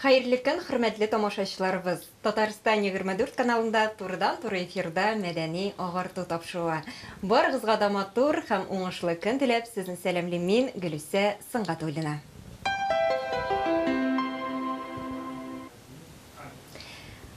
Хәерле көн, хөрмәтле тамашачыларыбыз! Татарстан 24 каналында турыдан-туры эфирда мәдәни агарту тапшыруы. Барыгызга да матур һәм уңышлы көн теләп, сезне сәламлим мин, Гөлүсә Сөнгатуллина.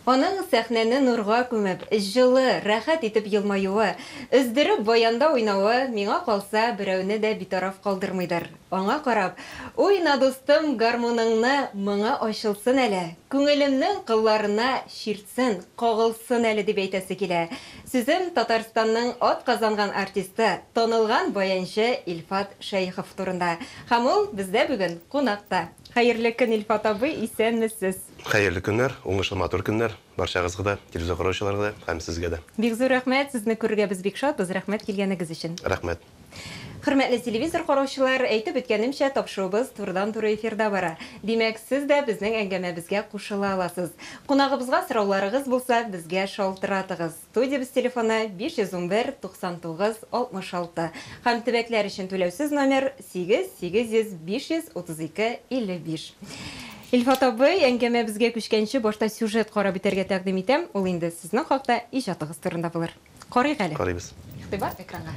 Аның сәхнәне нурга күмеп, җылы, рәхәт итеп елмаюы, өздереп баянда уйнавы, миңа калса, берәүне дә битараф калдырмыйдыр. Аңа карап, Уйна, дустым, гармуныңны, моңы ачылсын әле, күңелемнең кылларына чиртсен, кагылсын әле, дип әйтәсе килә. Сүзем Татарстанның атказанган артисты, танылган баянчы Илфат Шәехов турында. Һәм ул бездә бүген кунакта. Хәерле көн, Илфат абый, исәнмесез! Хәерле көннәр, уңышлы матур көннәр барчагызга да, телевизор караучыларга да һәм сезгә дә. Бик зур рәхмәт, сезне күрергә без бик шатбыз, рәхмәт килгәнегез өчен. Рәхмәт. Хөрмәтле телевизор караучылар, әйтеп үткәнемчә, тапшыруыбыз турыдан-туры эфирда бара. Димәк, сез дә безнең әңгәмәбезгә кушыла аласыз. Кунагыбызга сорауларыгыз булса, безгә шалтыратыгыз. Студиябез телефоны 511 99 66 һәм төбәкләр өчен түләүсез номер 8 800 532 55. Илфат абый, әңгәмәбезгә күчкәнче башта сюжет карап үтәргә тәкъдим итәм, ул инде сезнең хакта, иҗатыгыз турында булыр. Карыйк әле. Карыйбыз. Игътибар экранга.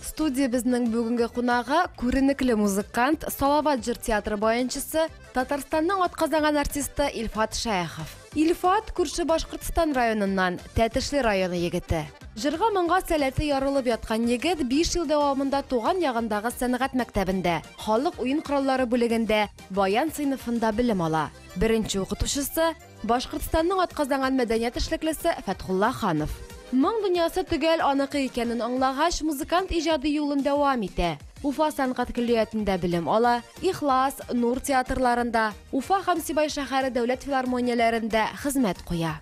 Студиябезнең бүгенге кунагы күренекле музыкант, Салават җыр театры баянчысы, Татарстанның атказанган артисты Илфат Шәехов. Илфат күрше Башкортстан районыннан, Тәтешле районы егете. Җырга-моңга сәләте ярылып яткан егет биш ел дәвамында туган ягындагы сәнгать мәктәбендә, халык уен кораллары бүлегендә, баян сыйныфында белем ала. Беренче укытучысы, Башкортстанның атказанган мәдәният эшлеклесе Фәтхулла Ханов. Моң дөньясы төгәл аныкы икәнен аңлагач, музыкант иҗади юлын дәвам итә. Уфа сәнгать көллиятендә белем ала, Ихлас, Нур театрларында, Уфа һәм Сибай шәһәре дәүләт филармонияләрендә хезмәт куя.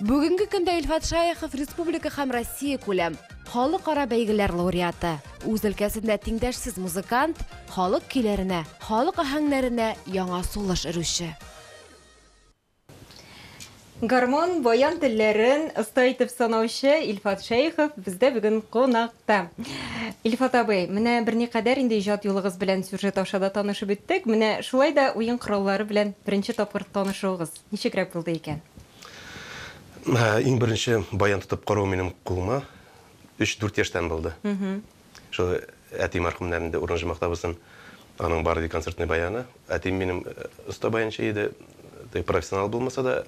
Бүгенге көндә Илфат Шәехов республика һәм Россиякүләм, халыкара бәйгеләр лауреаты. Үз өлкәсендә тиңдәшсез музыкант, халык көйләренә, халык аһәңнәренә яңа сулыш өрүче. Гармун, баян телләрен оста итеп санаучы Илфат Шәехов бездә бүген кунакта. Илфат абый, менә берникадәр инде иҗат юлыгыз белән сюжет аша да танышып үттек. Менә шулай да уен кораллары белән беренче тапкыр танышуыгыз ничегрәк булды икән? Иң беренче баян тотып карау минем кулыма өч-дүрт яшьтән булды. Шул әти мәрхүмнән инде урын җомакта булсын, аның бар иде концертный баяны. Әтием минем оста баянчы иде, теге профессионал булмаса да,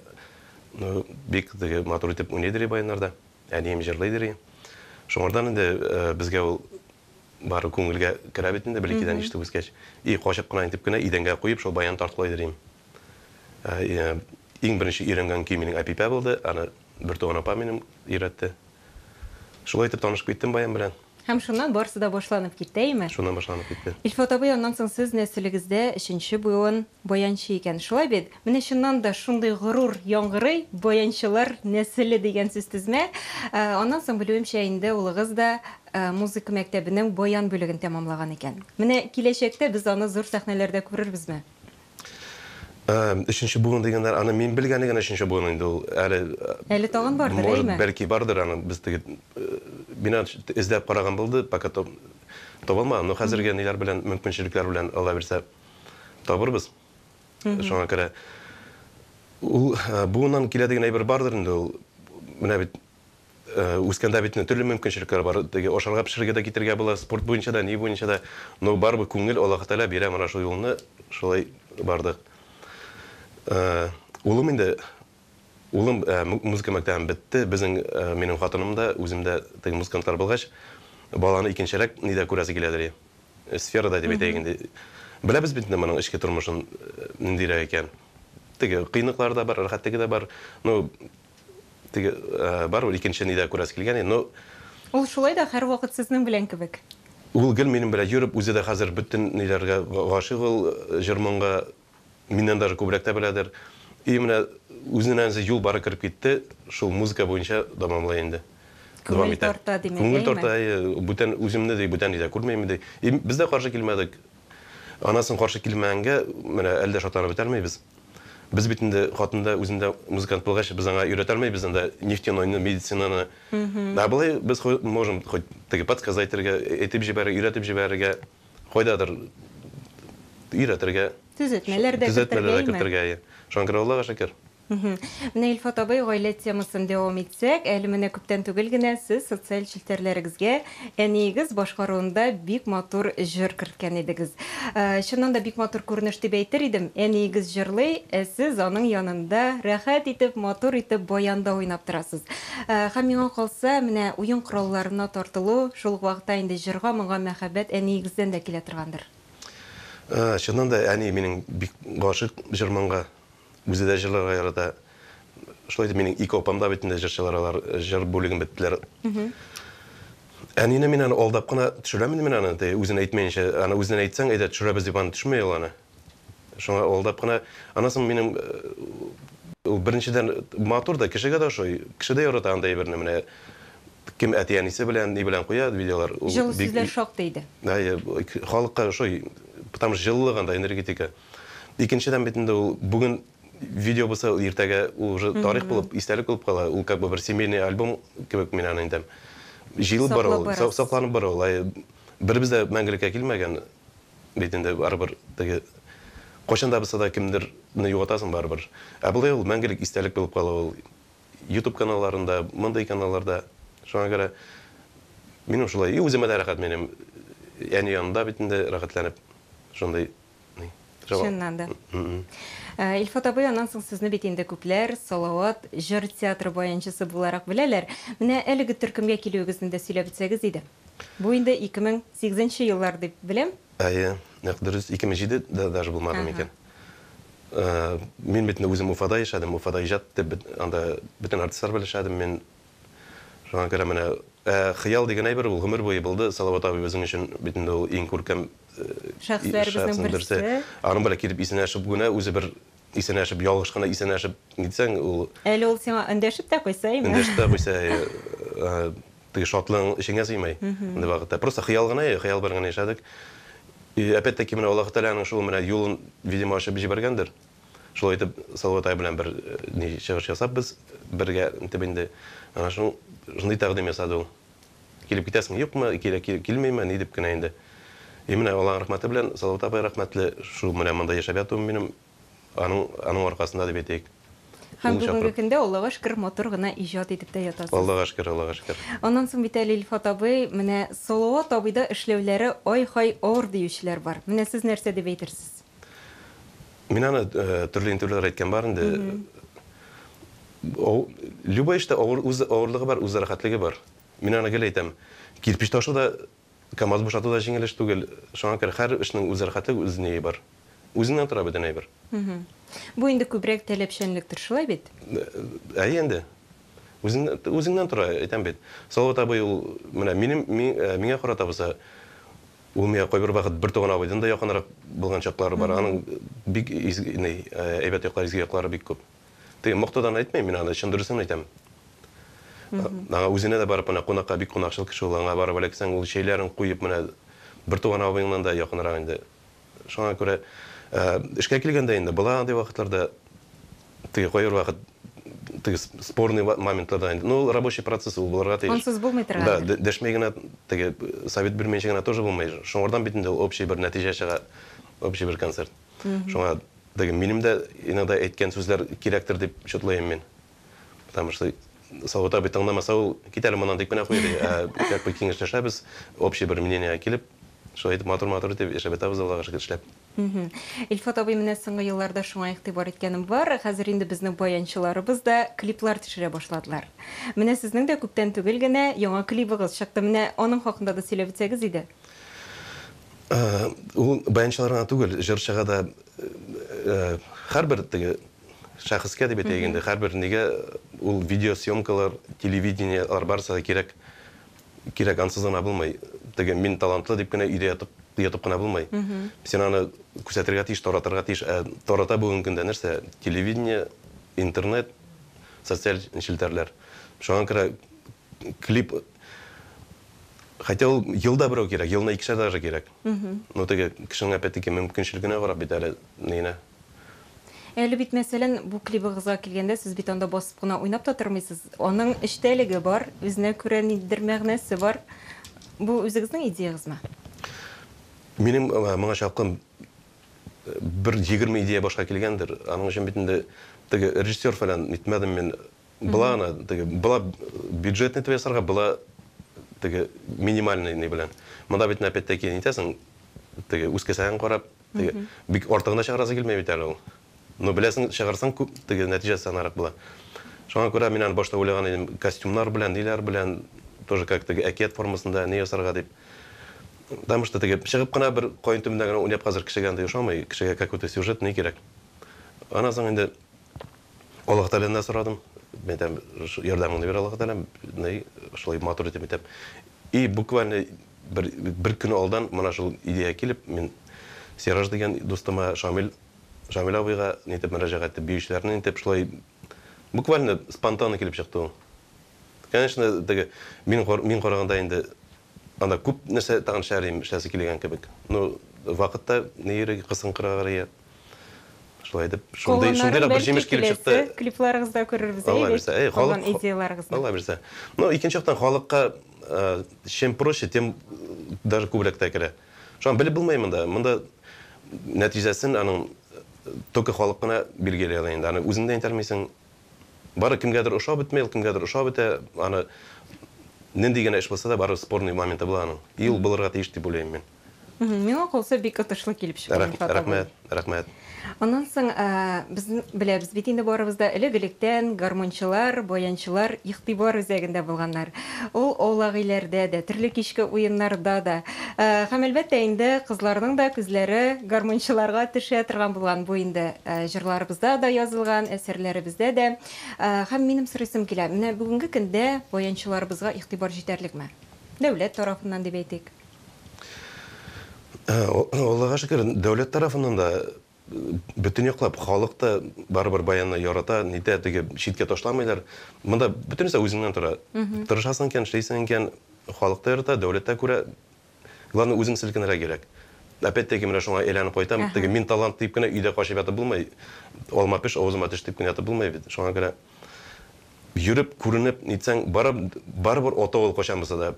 ну, бик теге матур итеп уйный иде баяннарда. Әнием җырлый иде. Шуңардан инде безгә ул бары күңелгә керә бит инде, бер-икедән ишетеп үскәч. И качып кына итеп кенә идәнгә куеп шул баян тарткалый идем. Иң беренче өйрәнгән көй минем Әпипә булды, аны бертуган апа минем өйрәтте. Шулай итеп танышып киттем баян белән. Һәм шуннан барысы да башланып китте, әйеме? Шуннан башланып китте. Илфат абый, аннан соң сез нәселегездә өченче буын баянчы икән. Шулай бит? Менә чыннан да шундый горур яңгырый баянчылар нәселе дигән сүзтезмә. Аннан соң, белүемчә, инде улыгыз да музыка мәктәбенең баян бүлеген тәмамлаган икән. Менә киләчәктә без аны зур сәхнәләрдә күрербезме? Өченче буын дигәннәр, аны мин белгәне генә өченче буын инде ул. Әле Әле тагын бардыр, может, әйме? бәлки бардыр аны без теге мин аны эзләп караган булды, пока таба алмадым. Но хәзерге ниләр белән, мөмкинчелекләр белән Алла бирсә табырбыз. Шуңа күрә ул буыннан килә дигән әйбер бардыр инде ул. Менә бит Үскәндә бит инде төрле мөмкинчелекләр бар. Теге ашарга пешерергә дә китергә була, спорт буенча да, ни буенча да. Но барыбер күңел Аллаһы Тәгалә бирә менә шул юлны, шулай бардык. Улым инде, улым музыка мәктәбен бетте. Безнең, минем хатыным да, үзем дә теге музыкантлар булгач, баланы икенчерәк нидә күрәсе киләдер. Сферада дип әйтәйек инде. Беләбез бит инде моның эчке тормышын ниндирәк икән. Теге кыенлыклары да бар, рәхәтлеге дә бар. Ну, Теге барыбер икенче нидә күрәсе килгән иде, но. Ул шулай да һәрвакыт сезнең белән кебек. Ул гел минем белән йөреп, үзе дә хәзер бөтен ниләргә гашыйк ул, җыр-моңга миннән даже күбрәк тә беләдер. И менә үзеннән-үзе юл бары кереп китте, шул музыка буенча дәвамлый инде. Дәвам Күңел итә. тарта, димәк, Күңел әйеме? тарта, әйе, бүтән үземне ди, бүтән нидә күрмим ди. И без дә каршы килмәдек. Анасын каршы килмәгәнгә менә әле дә шатланып бетәлмибез. Без бит инде хатын да, үзем дә музыкант булгач, без аңа өйрәтә алмыйбыз анда нефтянойны, медицинаны. Ә болай без можем хоть теге подсказать итәргә, әйтеп җибәрергә, өйрәтеп җибәрергә, кайдадыр өйрәтергә. Төзәтмәләр дә Төзәтмәләр дә кертергә, әйе. Шуңа күрә Аллага шөкер. Менә, Илфат абый, гаилә темасын дәвам итсәк, әле менә күптән түгел генә сез социаль челтәрләрегезгә әниегез башкаруында бик матур җыр керткән идегез. Чыннан да бик матур күренеш дип әйтер идем. Әниегез җырлый, ә сез аның янында рәхәт итеп, матур итеп баянда уйнап торасыз. Һәм миңа калса, менә уен коралларына тартылу, шул ук вакытта инде җырга-моңга мәхәббәт әниегездән дә килә торгандыр. Чыннан да, әни минем бик гашыйк җыр-моңга. Үзе дә җырларга ярата. Шулай итеп, минем ике апам да бит инде җырчылар, алар җыр бүлеген беттеләр. Әнине мин аны алдап кына төшерәм инде мин аны, теге үзенә әйтмәенчә, аны үзенә әйтсәң, әйдә төшерәбез дип аны төшми ул аны. Шуңа алдап кына. Аннан соң минем ул беренчедән матур да, кешегә дә ошый, кеше дә ярата андый әйберне. Менә кем әти-әнисе белән, ни белән куя видеолар. Ул Җылы сүзләр шактый иде. Әйе, халыкка ошый, потому что җылылык анда, энергетика. Икенчедән бит инде ул бүген видео булса, иртәгә ул уже тарих булып, истәлек булып кала. Ул как бы бер семейный альбом кебек мин аны әйтәм. Җыелып бара ул, сакланып бара ул. Беребез дә мәңгелеккә килмәгән бит инде, барыбер теге кайчан да булса да кемдерне югалтасың барыбер. Ә болай ул мәңгелек истәлек булып кала ул. YouTube каналларында, мондый каналларда. Шуңа күрә минем шулай, и үземә дә рәхәт минем. Әни янында бит инде рәхәтләнеп шундый. Чыннан да. Илфат абый, аннан соң сезне бит инде күпләр Салават җыр театры баянчысы буларак беләләр. Менә әлеге төркемгә килүегезне дә сөйләп үтсәгез иде. Бу инде 2008 нче еллар дип беләм. Әйе, нәкъ дөрес, 2007 дә даже булмады микән. Мин бит инде үзем Уфада яшәдем, Уфада иҗат итеп, анда бөтен артистлар белән эшләдем мин. Шуңа күрә менә ә хыял дигән әйбер ул гомер буе булды. Салават абый безнең өчен бит инде ул иң күркәм шәхесләребезнең берсе. Аның белән килеп исәнләшеп генә үзе бер исәнләшеп, ялгыш кына исәнләшеп нитсәң, ул Әле ул сиңа эндәшеп тә куйса, әйме? Эндәшеп тә куйса, теге шатлыгың эчеңә сыймый андый вакытта. Просто хыял гына, хыял белән генә яшәдек. И опять-таки менә Аллаһы Тәгаләнең шул менә юлын, видимо, ачып җибәргәндер. Шулай итеп, Салават абый белән бер ни чыгыш ясап без бергә итеп инде ана шул шундый тәкъдим ясады ул. Килеп китәсең юкмы, килә килмиме, ни дип кенә инде. И менә Аллаһның рәхмәте белән Салават абый рәхмәтле, шул менә монда яшәп ятуым минем аның аның аркасында дип әйтәйек. Һәм бүгенге көндә, Аллага шөкер, матур гына иҗат итеп тә ятасыз. Аллага шөкер, Аллага шөкер. Аннан соң бит әле, Илфат абый, менә Салават абыйда эшләүләре ай-һай авыр диючеләр бар. Менә сез нәрсә дип әйтерсез? Мин аны төрле интервьюлар әйткән бар инде. Любой эштә авыр, үз авырлыгы бар, үз рәхәтлеге бар. Мин аны гел әйтәм. Кирпеч ташу да, КАМАЗ бушату да җиңел эш түгел. Шуңа күрә һәр эшнең үз рәхәтлеге, үз ние бар. Үзеңнән тора бөтен әйбер. Бу инде күбрәк таләпчәнлектер, шулай бит? Әйе инде. Үзеңнән тора, әйтәм бит. Салават абый ул менә минем миңа карата булса, Ул миңа кайбер вакыт бертуган абыйдан да якынрак булган чаклары бар. Аның бик изге, ни, әйбәт яклары, изге яклары бик күп. Теге мактаудан әйтмим, мин аны чын дөресен әйтәм. Аңа үзенә дә барып, менә кунакка бик кунакчыл кеше ул, аңа барып эләксәң, ул чәйләрен куеп, менә бертуган абыеңнан да якынрак инде. Шуңа күрә эшкә килгәндә инде, була андый вакытларда, теге кайбер вакыт теге спорный моментларда инде, ну, рабочий процесс ул булырга тиеш. Ансыз булмый торгандыр. Да, дәшмәй генә, теге совет бирмәенчә генә тоже булмый. Шуңардан бит инде ул общий бер нәтиҗә чыга, общий бер концерт. Шуңа теге минем дә иногда әйткән сүзләр кирәктер дип чутлыйм мин. Потому что Салават абый тыңламаса, ул кит әле моннан дип кенә куя ди. Ә как бы киңәшләшәбез, общий бер мнениегә килеп, шулай итеп матур-матур итеп яшәп ятабыз, Аллага шөкер, эшләп. Илфат абый, менә соңгы елларда шуңа игътибар иткәнем бар, хәзер инде безнең баянчыларыбыз да клиплар төшерә башладылар. Менә сезнең дә күптән түгел генә яңа клибыгыз чыкты. Менә аның хакында да сөйләп үтсәгез иде. Ул баянчылар гына түгел, җырчыга да, һәрбер теге шәхескә дип әйтәйек инде, һәрбер нигә ул видеосъемкалар, телевидение, алар барысы да кирәк. Кирәк, ансыз гына булмый. Теге мин талантлы дип кенә өйдә ятып, ятып кына булмый. Син аны күрсәтергә тиеш, таратырга тиеш. Ә тарата бүгенге көндә нәрсә? Телевидение, интернет, социаль челтәрләр. Шуңа күрә клип, хотя ул елда берәү кирәк, елына икешәр даже кирәк. Но теге кешенең опять-таки мөмкинчелегенә карап бит әле ниенә. Әле бит, мәсәлән, бу клибыгызга килгәндә, сез бит анда басып кына уйнап та тормыйсыз. Аның эчтәлеге бар, үзенә күрә ниндидер мәгънәсе бар. Бу үзегезнең идеягызмы? Минем моңа чаклы Бер 20 идея башка килгәндер. Аның өчен бит инде теге режиссер фәлән нитмәдем мин. Була аны теге була бюджетный итеп ясарга, була теге минимальный ни белән. Монда бит опять-таки нитәсең, теге үз кесәңә карап, теге бик артыгына чыгарасы килмәй бит әле ул. Но беләсең, чыгарсаң күп, теге нәтиҗәсе анарак була. Шуңа күрә мин аны башта уйлаган идем, костюмнар белән, ниләр белән, тоже как теге әкият формасында ни ясарга дип. Потому что теге чыгып кына бер каен төбендә генә уйнап хәзер кешегә андый ошамый, кешегә какой-то сюжет ни кирәк. Аннан соң инде Аллаһ Тәгаләдән дә сорадым. Мин әйтәм, ярдәмеңне бир, Аллаһ Тәгаләм, ни, шулай матур итеп әйтәм. И буквально бер көн алдан менә шул идея килеп, мин Сираж дигән дустыма, Шамил, Шамил абыйга нитеп мөрәҗәгать итеп, биючеләрне нитеп, шулай буквально спонтанно килеп чыкты ул. Конечно, теге мин мин караганда инде анда күп нәрсә тагын эшләр эшләсе килгән кебек. Ну, вакытта ни йөри, кысынкырак. Шулай итеп, шундый шундыйрак бер җимеш килеп чыкты. Клипларыгызда күрербез, Алла бирсә. Әй, халык идеяларыгызны. Алла бирсә. Ну, икенче яктан халыкка чем проще, тем даже күбрәк тә керә. Шуңа белеп булмый монда. Монда нәтиҗәсен аның только халык кына билгели ала инде. Аны үзең дә әйтә алмыйсың. Бары кемгәдер ошап бетмәй, ул кемгәдер ошап бетә. Аны нинди генә эш булса да, бары спорный моменты була аның. И ул булырга тиеш дип уйлыйм мин. Миңа калса, бик отышлы килеп чыкты. Рәхмәт, рәхмәт. Аннан соң без беләбез бит инде барыбыз да, элек-электән гармунчылар, баянчылар игътибар үзәгендә булганнар. Ул аулак өйләрдә дә, төрле кичке уеннарда да. Һәм әлбәттә инде кызларның да күзләре гармунчыларга төшә торган булган. Бу инде җырларыбызда да язылган, әсәрләребездә дә. Һәм минем сорыйсым килә, менә бүгенге көндә баянчыларыбызга игътибар җитәрлекме? Дәүләт тарафыннан дип әйтик. Аллага шөкер, дәүләт тарафыннан да бөтен яклап халык та барыбер баянны ярата, нитә, теге читкә ташламыйлар. Монда бөтенесе үзеңнән тора. Тырышасың икән, эшлисең икән, халык та ярата, дәүләт тә күрә. Главное, үзең селкенергә кирәк. Опять-таки менә шуңа әйләнеп кайтам, теге мин талант дип кенә өйдә качып ятып булмый. Алма пеш, авызыма төш дип кенә ятып булмый бит. Шуңа күрә йөреп, күренеп нитсәң, барыбер ата ул кайчан булса да.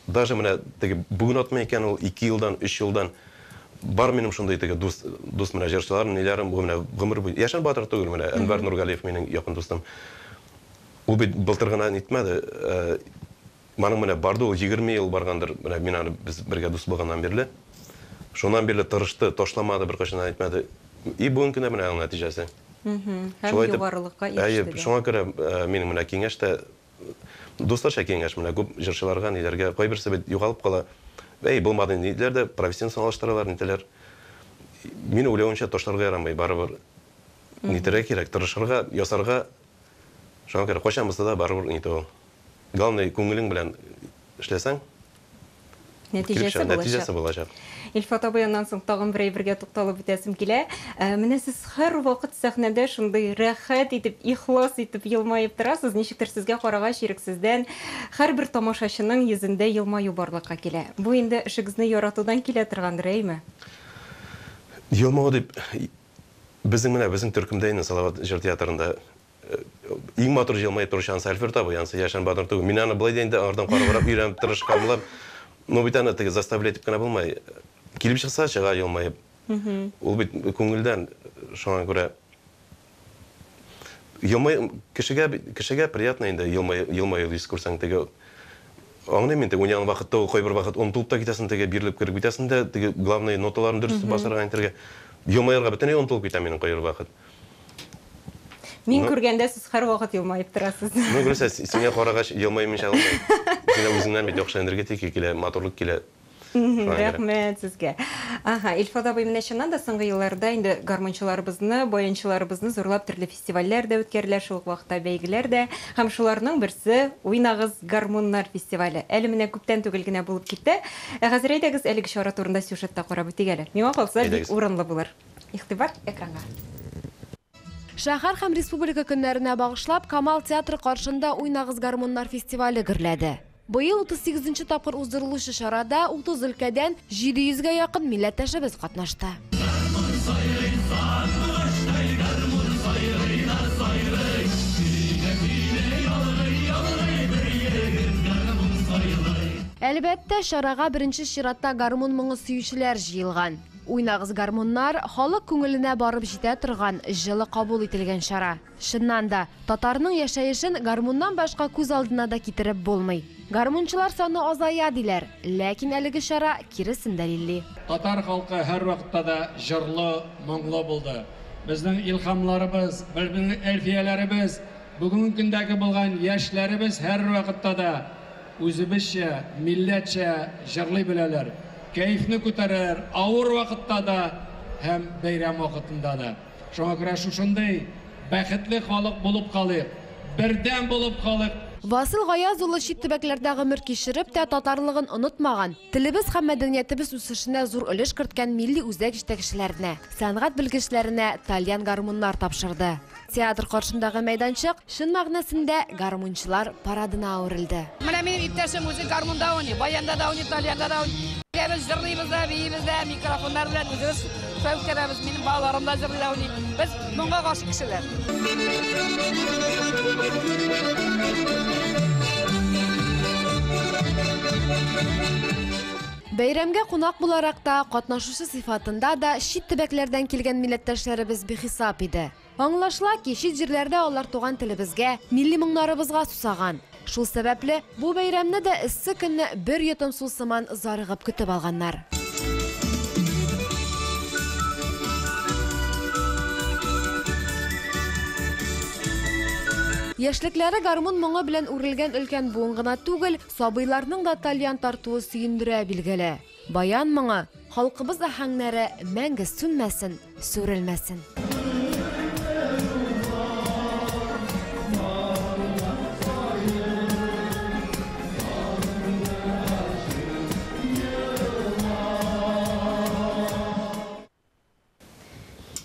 Даже менә теге бүген атмый икән ул, 2 елдан, 3 елдан бар минем шундый теге дус, дус менә җырчыларым, ниләрем, бу менә гомер буе. Яшен батыр түгел менә, Әнвәр Нургалиев минем якын дустым. Ул бит былтыр гына нитмәде. Моның менә барды ул 20 ел баргандыр, менә мин аны без бергә дус булганнан бирле. Шуннан бирле тырышты, ташламады, беркайчан да әйтмәде. И бүгенге көндә менә аның нәтиҗәсе. Һәм югарылыкка иреште дә. Шуңа күрә минем менә киңәш тә, дусларча киңәш менә күп җырчыларга, ниләргә, кайберсе бит югалып кала. Әй, булмады, ниләр дә профессиясен алыштыралар, нитәләр. Мин уйлавымча, ташларга ярамый, барыбер нитәргә кирәк, тырышырга, ясарга. Шуңа күрә кайчан булса да барыбер нитә ул. Главное, күңелең белән эшләсәң, нәтиҗәсе булачак. Нәтиҗәсе булачак. Илфат абый, аннан соң тагын бер әйбергә тукталып үтәсем килә. Менә сез һәрвакыт сәхнәдә шундый рәхәт итеп, ихлас итеп елмаеп торасыз. Ничектер сезгә карагач, ирексездән һәрбер тамашачының йөзендә елмаю барлыкка килә. Бу инде эшегезне яратудан килә торгандыр, әйме? Елмаю дип, безнең менә безнең төркемдә инде Салават җыр театрында иң матур елмаеп торучы ансы Альфред абый, ансы Яшен батыр түгел. Мин аны болай да инде аңардан карабрак өйрәнеп тырышкан булам. Но бит аны теге заставлять итеп кенә булмый. Килеп чыкса, чыга елмаеп. Ул бит күңелдән, шуңа күрә елмай кешегә кешегә приятно инде елмай елмаю йөз күрсәң теге. Аңлыйм инде, уйнаган вакытта ул кайбер вакыт онытылып та китәсең, теге бирелеп кереп китәсең дә, теге главный ноталарын дөрес басарга әйтергә. Елмаерга бөтенләй онытылып китә минем кайбер вакыт. Мин күргәндә сез һәрвакыт елмаеп торасыз. Ну, Гөлүсә, сиңа карагач елмаймыйча булмый. Сиңа үзеңнән бит яхшы энергетика килә, матурлык килә. Рәхмәт сезгә. Ага, Илфат абый, менә чыннан да соңгы елларда инде гармунчыларыбызны, баянчыларыбызны зурлап төрле фестивальләр дә үткәрелә, шул ук вакытта бәйгеләр дә. Һәм шуларның берсе Уйнагыз гармуннар фестивале. Әле менә күптән түгел генә булып китте. Ә хәзер әйдәгез әлеге чара турында сюжетта карап үтик әле. Миңа калса, бик урынлы булыр. Игътибар экранга. Шәһәр һәм республика көннәренә багышлап, Камал театры каршында Уйнагыз гармуннар фестивале гөрләде. Быел 38 тапкыр уздырылучы чарада 30 өлкәдән 700гә якын милләттәшебез катнашты. Әлбәттә, чарага беренче чиратта гармун моңы сөючеләр җыелган. Уйнагыз, гармуннар, халык күңеленә барып җитә торган, җылы кабул ителгән чара. Чыннан да, татарның яшәешен гармуннан башка күз алдына да китереп булмый. Гармунчылар саны азая, диләр, ләкин әлеге чара киресен дәлилли. Татар халкы һәрвакытта да җырлы, моңлы булды. Безнең илһамларыбыз, безнең әлфияләребез, бүгенге көндәге булган яшьләребез һәрвакытта да үзебезчә, милләтчә җырлый беләләр. Кәефне күтәрәләр авыр вакытта да һәм бәйрәм вакытында да. Шуңа күрә шушындый бәхетле халык булып калыйк, бердәм булып калыйк. Васил Гаяз улы чит төбәкләрдә гомер кичереп тә татарлыгын онытмаган, телебез һәм мәдәниятебез үсешенә зур өлеш керткән милли үзәк җитәкчеләренә, сәнгать белгечләренә тальян гармуннар тапшырды. Театр каршындагы мәйданчык чын мәгънәсендә гармунчылар парадына әверелде. Менә минем иптәшем үзе гармунда уйный, баянда да уйный, тальянда да уйный. Без җырлыйбыз да, биибез дә, микрофоннар белән үзебез шулай үткәрәбез. Минем балаларым да җырлый да уйный. Без моңга гашыйк кешеләр. Бәйрәмгә кунак буларак та, катнашучы сыйфатында да чит төбәкләрдән килгән милләттәшләребез бихисап иде. Аңлашыла ки, чит җирләрдә алар туган телебезгә, милли моңнарыбызга сусаган. Шул сәбәпле, бу бәйрәмне дә эссе көнне бер йотым су сыман зарыгып көтеп алганнар. Яшьлекләре гармун моңы белән үрелгән өлкән буын гына түгел, сабыйларның да тальян тартуы сөендерә, билгеле. Баян моңы, халкыбыз аһәңнәре мәңге сүнмәсен, сүрелмәсен.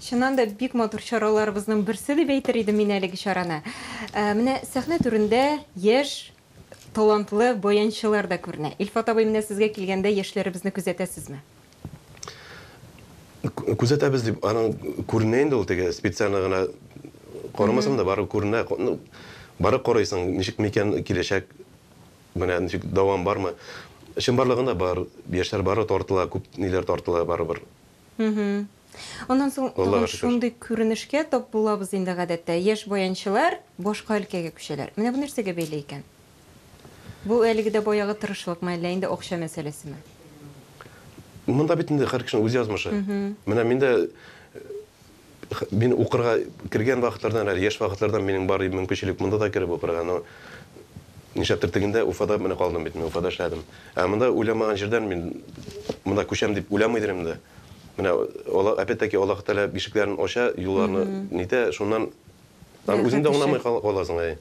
Чыннан да бик матур чараларыбызның берсе дип әйтер идем мин әлеге чараны. Менә сәхнә түрендә яшь, талантлы баянчылар да күренә. Илфат абый, менә сезгә килгәндә яшьләребезне күзәтәсезме? Күзәтәбез дип, аның күренә инде ул теге специально гына карамасам да барып күренә. Барып карыйсың, ничек микән киләчәк, менә ничек дәвам бармы? Чынбарлыгында бар, яшьләр бары тартыла, күп ниләр тартыла барыбер. Аннан соң Аллага шөкер. шундый күренешкә тап булабыз инде гадәттә. Яшь баянчылар башка өлкәгә күчәләр. Менә бу нәрсәгә бәйле икән? Бу әлеге дә баягы тырышлыкмы, әллә инде акча мәсьәләсеме? Монда бит инде һәр кешенең үз язмышы. Менә мин дә мин укырга кергән вакытлардан, әле яшь вакытлардан минем бар мөмкинчелек монда да кереп укырга, но нишләптер тегендә Уфада менә калдым бит, мин Уфада эшләдем. Ә монда уйламаган җирдән мин монда күчәм дип уйламый идем инде. Менә опять-таки Аллаһ Тәгалә ишекләрен ача, юлларны нитә, шуннан үзең дә аңламый каласың. Әй.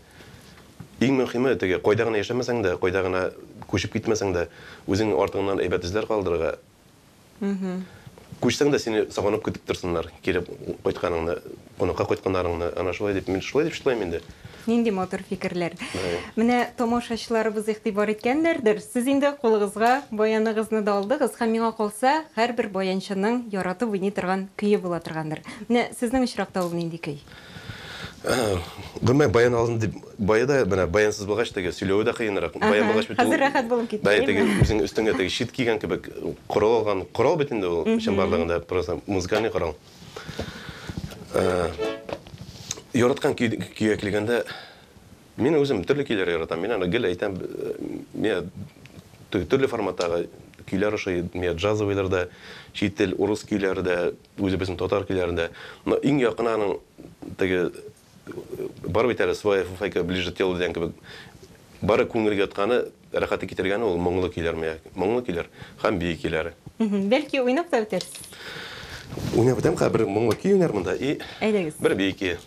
Иң мөһиме теге кайда гына яшәмәсәң дә, кайда гына күчеп китмәсәң дә, үзең артыңнан әйбәт эзләр калдырырга. Күчсәң дә сине сагынып көтеп торсыннар, килеп кайтканыңны, кунакка кайтканнарыңны. Ана шулай дип, мин шулай дип шулаймын инде. Нинди матур фикерләр. Менә тамашачыларыбыз игътибар иткәннәрдер. Сез инде кулыгызга баяныгызны да алдыгыз һәм миңа калса, һәрбер баянчының яратып уйный торган көе була торгандыр. Менә сезнең очракта ул нинди көй? Гомумән баян алдым дип, бая да менә баянсыз булгач теге сөйләве дә кыенрак. Баян булгач бит ул. Хәзер рәхәт булып китте. Бая теге үзең өстеңә теге щит кигән кебек корал алган. Корал бит инде ул чынбарлыгында, просто музыкальный корал. Яраткан көйгә килгәндә, мин үзем төрле көйләр яратам. Мин аны гел әйтәм, миңа төрле форматтагы көйләр ошый, миңа джазовыйлар да, чит тел, урыс көйләре дә, үзебезнең татар көйләре дә. Но иң якыны аның теге бар бит әле своя фуфайка ближе телу дигән кебек. Бары күңелгә ятканы, рәхәте китергәне ул моңлы көйләр миңа. Моңлы көйләр һәм бию көйләре. Бәлки уйнап та үтәрсез. Уйнап үтәм, хәзер бер моңлы көй уйнармын да и Әйдәгез. бер бию көе.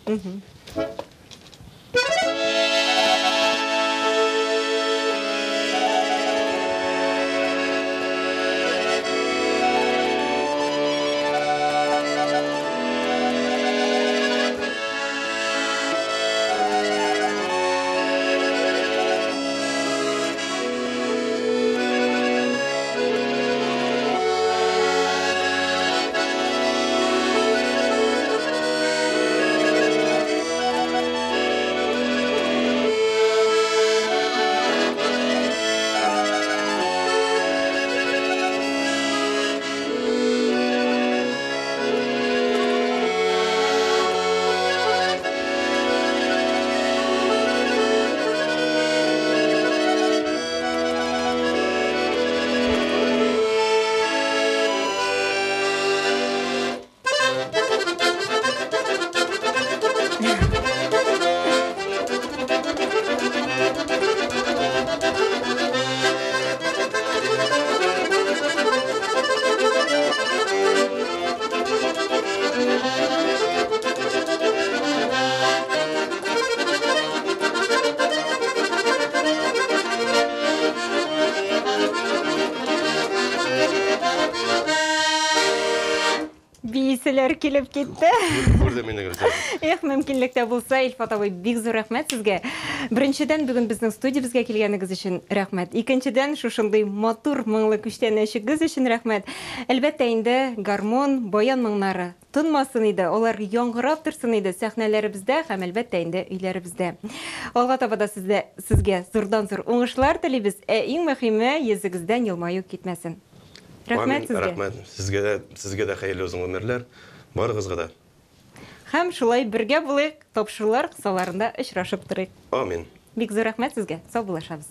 Күршеләр килеп китте. Күрдем инде, Гөлүсә. Эх, мөмкинлек тә булса, Илфат абый, бик зур рәхмәт сезгә. Беренчедән, бүген безнең студиябезгә килгәнегез өчен рәхмәт. Икенчедән, шушындый матур, моңлы күчтәнәчегез өчен рәхмәт. Әлбәттә инде, гармун, баян моңнары тынмасын иде, алар яңгырап торсын иде сәхнәләребездә һәм, әлбәттә инде, өйләребездә. Алга таба да сездә, сезгә зурдан-зур уңышлар телибез, ә иң мөһиме, йөзегездән елмаю китмәсен. Рәхмәт Амин, сезгә. рәхмәт. Сезгә дә, сезгә дә хәерле озын гомерләр, барыгызга да. Һәм шулай бергә булыйк, тапшырулар кысаларында очрашып торыйк. Амин. Бик зур рәхмәт сезгә, саубуллашабыз.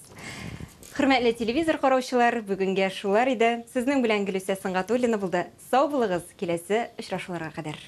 Хөрмәтле телевизор караучылар, бүгенгә шулар иде. Сезнең белән Гөлүсә Сөнгатуллина булды. Сау булыгыз, киләсе очрашуларга кадәр.